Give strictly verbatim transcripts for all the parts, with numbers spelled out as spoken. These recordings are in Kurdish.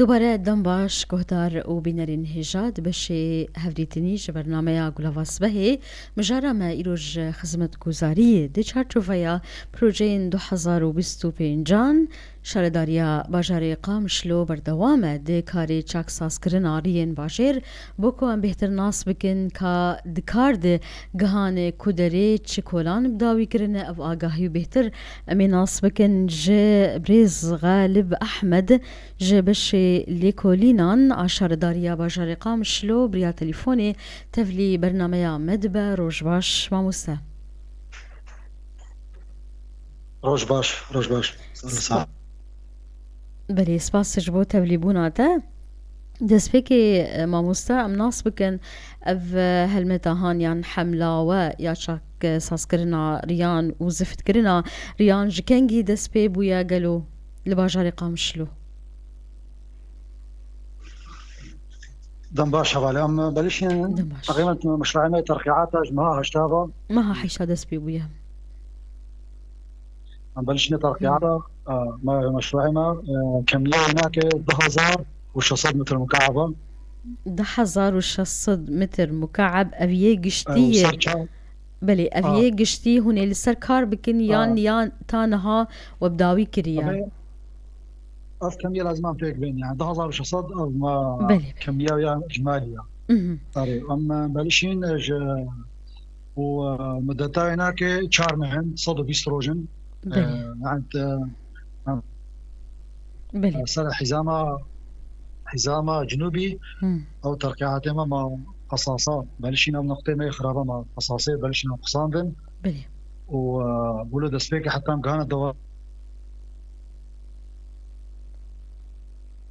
Dubare dem baş, guhdar û bînerên hêja di beşê hevdîtinî ji bernameya Gulava Sibehê. Mijara me îro ji xizmetguzariyê di çarçoveya projeyên du hezar û bîst û pêncan, Şaredariya Bajarê Qamişlo berdewam e di karê çaksazkirina riyên bajêr. Bo ku em bêhtir nas bikin ka di kar de gihanê ku derê çi kolan bi dawî kirine, ev agahî û bêhtir em ê nas bikin ji birêz Xalib Ehmed ji beşê lêkolînan a Şaredariya Bajarê Qamişlo bi riya telîfonê tevlî bernameya me dibe. Roj baş, mamoste. Roj baş, roj baş. Sağ ol, sağ ol. Belê, spas ji bo tevlîbûna te. Destpêkê, e, mamoste, em nas bikin, ev, e, helmeta han yan hemla we ya çak, e, sazkirina riyan û ziftkirina riyan ji kengî dest pê bûye gelo li bajarê Qamişlo? Dem baş hevalê. Em belişîn Dem baş. Teqrîben meşruê me terqîata ji meha heşta ve. Meha heşta dest pê bûye. Em belişîne terqîata, e, me, meşruê me, e, kemiya wê nake du hezar û şeş sed metr mukab e. Du hezar û şeş sed metr mukab ev yê giştî E, û ye. ser çar. Belê, ev A. yê giştî hûn ê li ser kar bikin yan, A. yan ta niha we bi dawî kiriye? Ev ê, ev kemiya lazim em pêk bên, yani du hezar û şeş sed ev me Belê, belê. kemiya ya icmalî ya. Mhm. Erê, em, e, belişîn, e, ji û, e, mudeta wê nake çar meh in, sed û bîst roj in. Belê. E, yani, e, Belê. e, ser hizama, hizama cinubî, Hmm. ew terqîatê me ma qesasa, belişîn ew noqtê me yê xirabe ma qesasê, belişîn ew qisandin. Belê. Û, e, wilo destpêkê heta em gihane dewa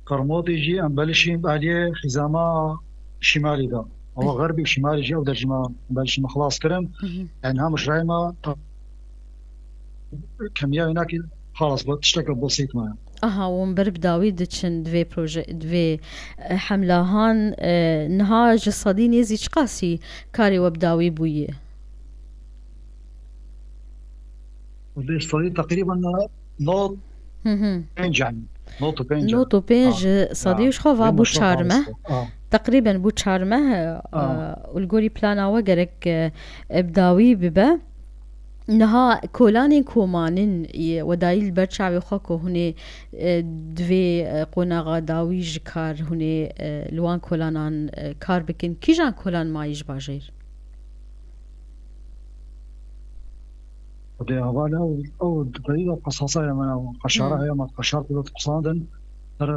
Qermotê jî em belişîn aliyê xizama şimalî de. Ewa Belê. Xerbî û şimalî jî ew dercî me belişî me xilas kirin. Mhm. Yani hem ji rayê me ta-, kemiya wê nake xalas be, tişteke besît me ye. Aha, hûn ber bi dawî diçin di vê proje, di vê, e, hemla han, e, niha ji sedî nêzî çiqasî karê we bi dawî bûye? Vê sedî teqrîben not Hı hı. pênc yani. Not û pênc. Not û pênc Ha. ji sedî Ha. ji xwe va Vê bû meşru çar meh. Ha. Teqrîben bû çar meh, Ha. e, û li gorî plana we gerek, e, bi dawî bibe. Niha kolanên ku manin, e, we dayî li ber çavê xwe ku hûn ê, e, di vê, e, qonaxa dawî ji kar hûn ê, e, li wan kolanan, e, kar bikin. Kîjan kolan mayî ji bajêr? Xwedê hevalê ew, ew di berî de qesasa ye me, ew qeşara Hmm. heye me, qeşar ku dixisandin, ser,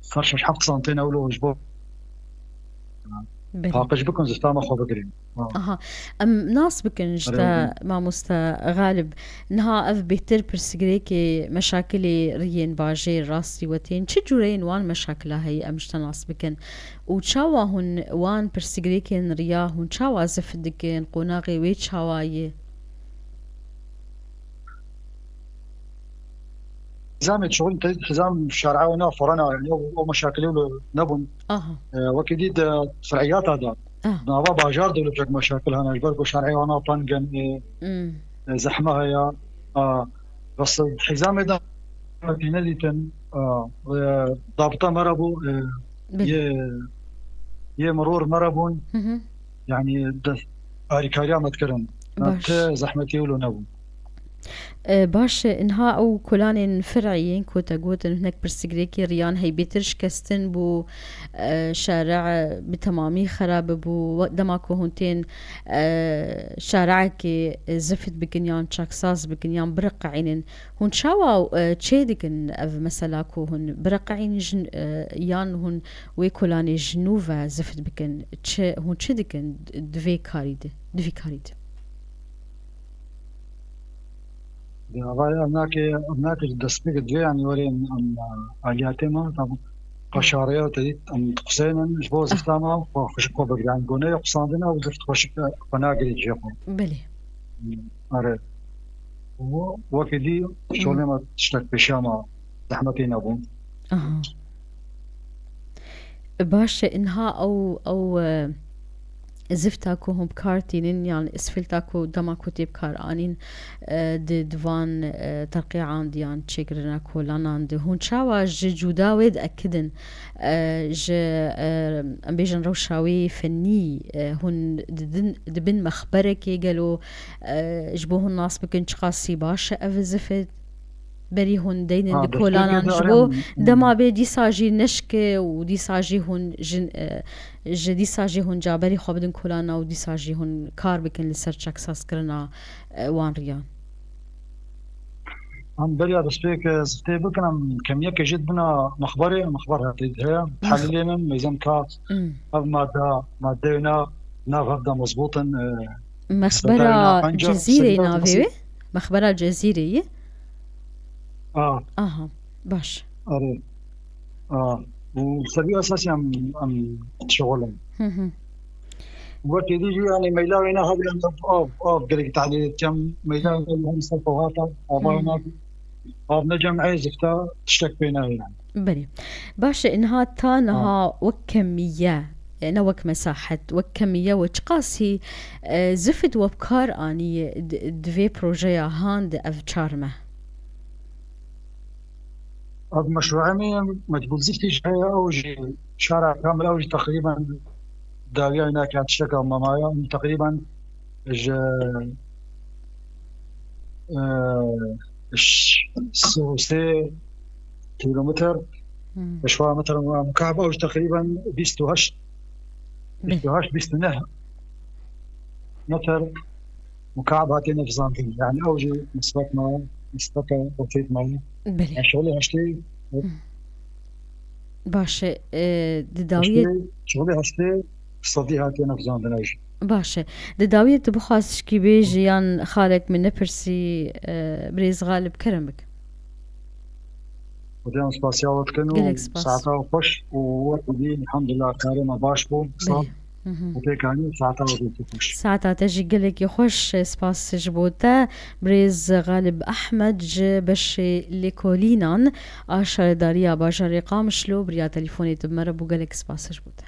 ser şeş heft santên ew lo ji bo Belê. paqij bikin, zifta me xwe bigirin. Ha. Aha. Em nas bikin ji Erê, te, em mamoste Xalib. Niha ev bêhtir pirsgirêkê meşakilê riyên bajêr rastî wetên. Çi cûreyên wan meşakila heye em ji te nas bikin? Û çawa hûn wan pirsgirêkên riya hûn çawa zift dikin? Qonaxê wê çawa ye? Xizamê çûn te xizam şer'a wina forena, yani o, o meşakilê wilo nebûn. Aha. E, wekî dî di fer'iyata de. Ah. Nava bajar de wilo pek meşakil hene, ji ber ku şer'ê wana teng in, e, Hmm. e, zehme heye. A, bes xizamê de tîne dîtin, a, e, dabita me re bû, e, Belê. yê, yê miror me re bûn. Hı hı. Yani, de, alîkariya me dikirin. Baş. Te zehmetî wilo nebû. E, baş e, niha ew kolanên fer'î yên ku te gotin hinek pirsgirêkê riyan heybêtir şikestin bû, e, şare bi temamî xerab bû. We-, dema ku hûn tên, e, şareekê, e, zift bikin yan çaksaz bikin yan biriqeînin, hûn çawa, e, çê dikin ev mesela ku hûn biriqeîn jin, e, yan hûn wê kolanê ji nû ve zift bikin? Çi, hûn çi dikin di vê karî de, di vî karî de? Di avaya em nake, em nake ji destpêkê divê, yani, werê em, em, aliyatê me, tam qeşareye te dît, em dixuseynin, ji bo zifta me, xwe xweşik xwe bigire. Yani, goneyê xusandine û zift xweşik xwe nagirê cihê xwe. Belê. Are. Wekî dî, şolê me tiştek pêşiya me zehmetê nebûn. Aha. Baş e, niha ew, ew, e, zifta ku hûn bi kar tînin, yan îsfîlta ku dema ku tê bi kar anîn, e, di, di van, e, terqîan di yan çêkirina kolanan di, hûn çawa ji cûda wê diekidin? E, ji, e, em bêjin rewşa wê fennî, e, hûn didin, dibin mexberekê gelo, e, ji bo hûn nas bikin çiqasî baş e ev zifit? Berî hûn deynin Ha, di destpêkê kolanan de ji erê bo em, em, dema bê dîsa jî neşke û dîsa jî hûn jin, e, ji dîsa jî hûn ca berî xwe bidin kolana û dîsa jî hûn kar bikin li ser çaksazkirina, e, wan riyan. Em beriya destpêk, e, ziftê bikin, em kemiyeke jê dibina mexberê, mexber heye, heye, Mex- dihelilênin, meyzem ka Hmm. ev madde, madde wêna nav hev de mezbût in, e, Mexbera Cezîrê navê wê? Mexbera Cezîrê ye? A. Aha, baş. Erê. A. Û ser vî esasî em, em dişixulin. Hı hı. Wekî dî jî, yanî, meyla wêna hebe, yanî, av, av gelek tehlîl dikem. Meyla wêna hem ser xwe hata, ava Hı. wêna av ne cem ê zifta tiştek pê nayê, yanî. Belê. Baş e, niha ta Ha. niha wek kemiye, e, ne wek mesahet, wek kemiye we çiqasî, e, zifit we bi kar anî di, di vê projeya han di ev çar meh? Ev meşruê me, mecbûr ziftî jî heye, ew jî şara kamil, ew jî teqrîben dawiya wî nake tişteka memaye, teqrîben ji, e, ş-, sê û sê kîlometre, Hmm. ji xwe metre mukab, ew jî teqrîben bîst û heşt, Belê. bîst û heşt, bîst û neh metre mukab hatiye nefzandin. Yani ew jî nisbet me, nisbeta ofêt me. Belê. Yani şolê heştê, Hmm. Baş e, e, di dawiyê heştê, şolê heştê sedî hatiye nefzandin ew jî. Baş e. Di dawiyê tu bixwazî şikî bêjî yan xalek min nepirsî, e, birêz Xalib kerem bik. Xwedê em spasiya we dikin û Gelek spas. saeta we xweş û wek dî, elhamdulillah, karê me baş bû. Belê. Hı hı. Û pêkanî saeta we zî xweş. Saeta te jî gelekî xweş, spas ji bo te. Birêz Xalib Ehmed ji beşê lêkolînan a şaredariya bajarê Qamişlo bi riya telefonê tu bi me re bû, gelek spas ji bo te.